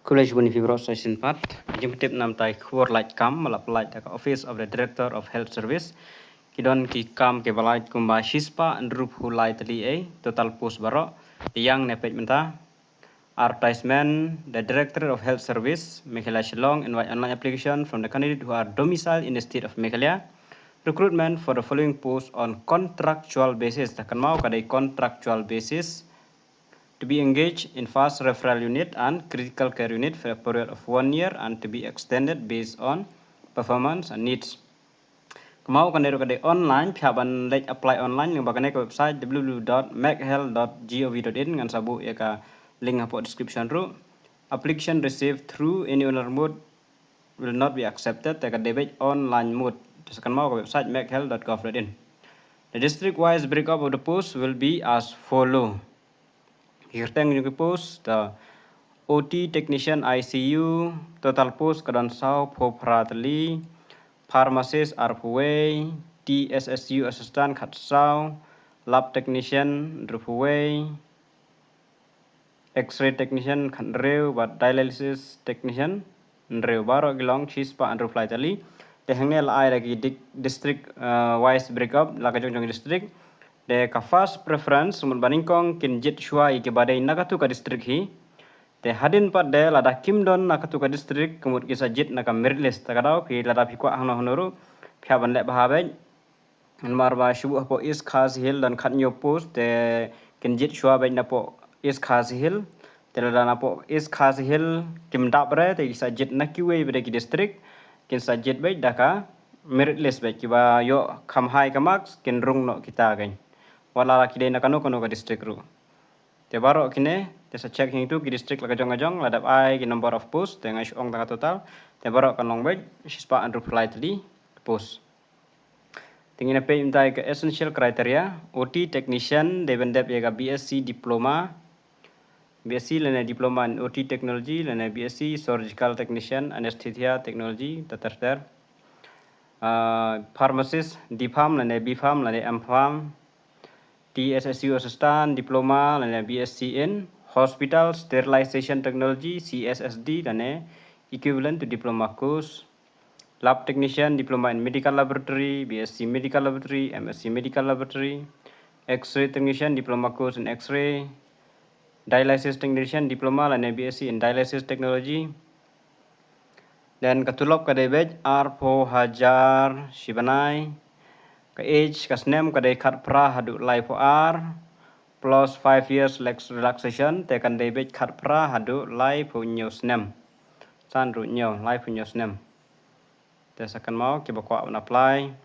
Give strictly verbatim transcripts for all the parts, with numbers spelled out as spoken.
Khublei shibun ïa phi baroh sa shisien pat. Jingpyntip namar ki khubor lait kam ba la pynlait da ka Office of the Director of Health Service. Ki don ki kam kiba lait kumba shispah hynriewphew lai tylli ei, total post baroh. Te ïa ngin peit mynta. Advertisement, the Directorate of Health Service, Meghalaya Shillong, invite online application from the candidate who are domiciled in the state of Meghalaya. Recruitment for the following post on contractual basis. Te kynmaw ka dei contractual basis. To be engaged in fast referral unit and critical care unit for a period of one year and to be extended based on performance and needs. Kynmaw kane ruh ka dei online, phi hap ban leit apply online lyngba kane ka website www.meghealth.gov.in, ngan sa buh ïa ka link hapoh description ruh. Application received through any online mode will not be accepted, te ka dei beit online mode. Te sa kynmaw ka website meghealth.gov.in. The district wise breakup of the post will be as follow. Ki kyrteng jong ki post, the O T technician I C U, total post ka don sawphew phra tylli, pharmacist arphew wei, T S S U assistant khatsaw, lab technician hynriewphew wei, X-ray technician khathynriew bad dialysis technician hynriew, baroh ki long shispah hynriewphew lai tylli. Te hangne la ai da ki dik-, district, uh, wise breakup, la ka jong jong district. Te ka first preference, mut ba nyngkong kin jied shuwa ïa kiba dei na katu ka district hi. Te hadien pat de lada kim don na katu ka district, ka mut ki sa jied na ka merit list. Te ka daw phi lada phi kwah hangno hangno ruh, phi hap ban leh bha beit. Namar ba shu buh hapoh East Khasi Hills don khathynñiew post, te kin jied shuwa beit napoh East Khasi Hills. Te lada napoh East Khasi Hills kim dap re, te ki sa jied na kiwei pat de ki district, kin sa jied beit da ka merit list beit, kiba ïoh kham high ka marks kin rung noh kita kein. Wat la ki dei na kano kano ka district ruh. Te baroh kine, te sa check hangtu ki district la ka jong ka jong, la dep ai ki number of post, te nga shu ong tang ka total, te baroh kan long beit shispah hynriewphew lai tylli post. Te ngin peit mynta ïa ka essential criteria, O T technician, dei ban dep ïa ka B S C diploma, B S C lane diploma in O T technology, lane B S C surgical technician, anesthesia technology, ter ter. Ah, pharmacist, D Pharm lane B Pharm lane M Pharm, T S S U assistant, diploma lane B S C in hospital sterilization technology, C S S D, lane equivalent to diploma course. Lab technician, diploma in medical laboratory, B S C medical laboratory, M S C medical laboratory. X-ray technician, diploma course in X-ray. Dialysis technician, diploma lane B S C in dialysis technology. Then ka tulop ka dei beit arphew hajar shi bnai. Ka age, ka snem ka dei khatphra haduh laiphew ar, plus five years relax-, relaxation, te kan dei beit khatphra haduh laiphew hynñiew snem. San ruh hynñiew, laiphew hynñiew snem. Te sa kynmaw kiba kwah ban apply.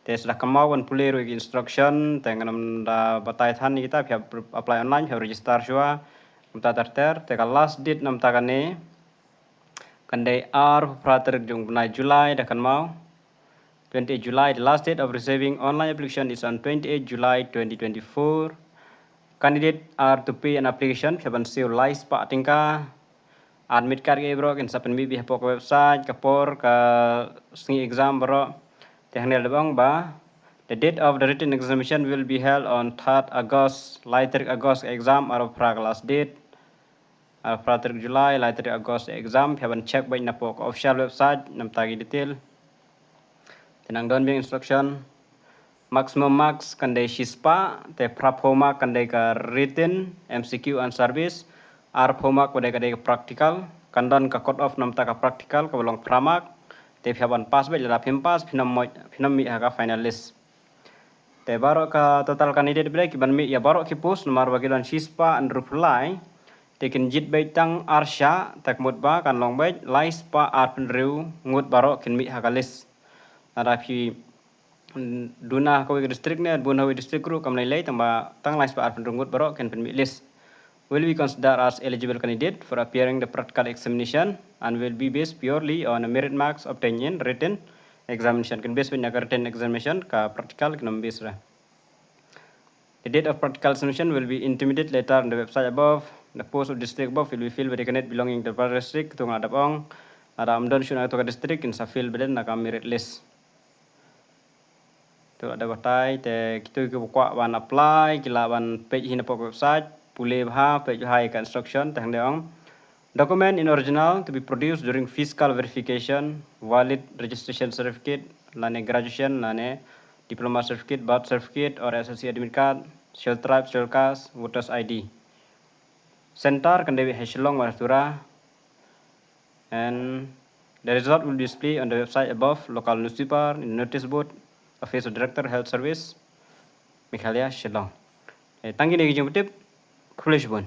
Te sa da kynmaw ban pule ruh ïa ki instruction, te ngan ym da batai than ïa kita, phi hap apply online, phi hap register shuwa. Kumta ter ter, te ka last date namar kane kan dei arphew phra tarik jong u bnai July, da kynmaw. Twenty-eight July, the last date of receiving online application is on twenty-eight July twenty twenty-four. Candidate are to pay an application, phi hap ban siew lai spah tyngka. Admit card ki baroh kin sa pynmih beit hapoh ka website, ka por ka sngi exam baroh. Te hangne la ong ba, the date of the written examination will be held on third August, lai tarik August exam, arphew phra ka last date. Arphew phra tarik July, lai tarik August exam, phi hap ban check beit napoh ka official website, namar ki detail. Te nang don biang instruction. Maximum marks kan dei shispah, te phraphew mark kan dei ka written, M C Q answer based, arphew mark ka dei ka dei ka practical, kan don ka cut off namar ka practical kaba long phra mark, te phi hap ban pass beit, lada phim pass, phin ym mih, phin ym mih ha ka final list. Te baroh ka total candidate beit ki ban mih ïa baroh ki post namar ba ki don shispah hynriewphew lai. Te kin jied beit tang ar shah, te ka mut ba kan long beit lai spah arphew hynriew ngut baroh kin mih ha ka list. Lada phi duna ha kawei ka district ne bun ha kawei district ruh kam lei lei, tang ba tang lai spah arphew hynriew ngut baroh kin pynmih list. Will be considered as eligible candidate for appearing the practical examination and will be based purely on the merit marks obtained in written examination. Kin base beit na ka written examination, ka practical kin ym base re. The date of practical submission will be intimated later on the website above. The post of district above will be filled by the candidate belonging to the district, katu nga la dep ong. Lada ym don shuh na katu ka district, kin sa fill beit na ka merit list. To la dep batai, te kito kiba kwah ban apply, ki lah ban peit hi napoh ka website, pule bha, peit bha ïa ka instruction, te hangne ong. Document in original to be produced during physical verification, valid registration certificate, lane graduation, lane diploma certificate, birth certificate or S L C admit card, Scheduled Tribe, Scheduled Caste, voters I D. Center kan dei ha Shillong bad Tura. And the result will be displayed on the website above, local newspaper, in notice board, Office of Director, Health Service, Meghalaya, Shillong. Eh, tang kine ki jingpyntip, khublei shibun.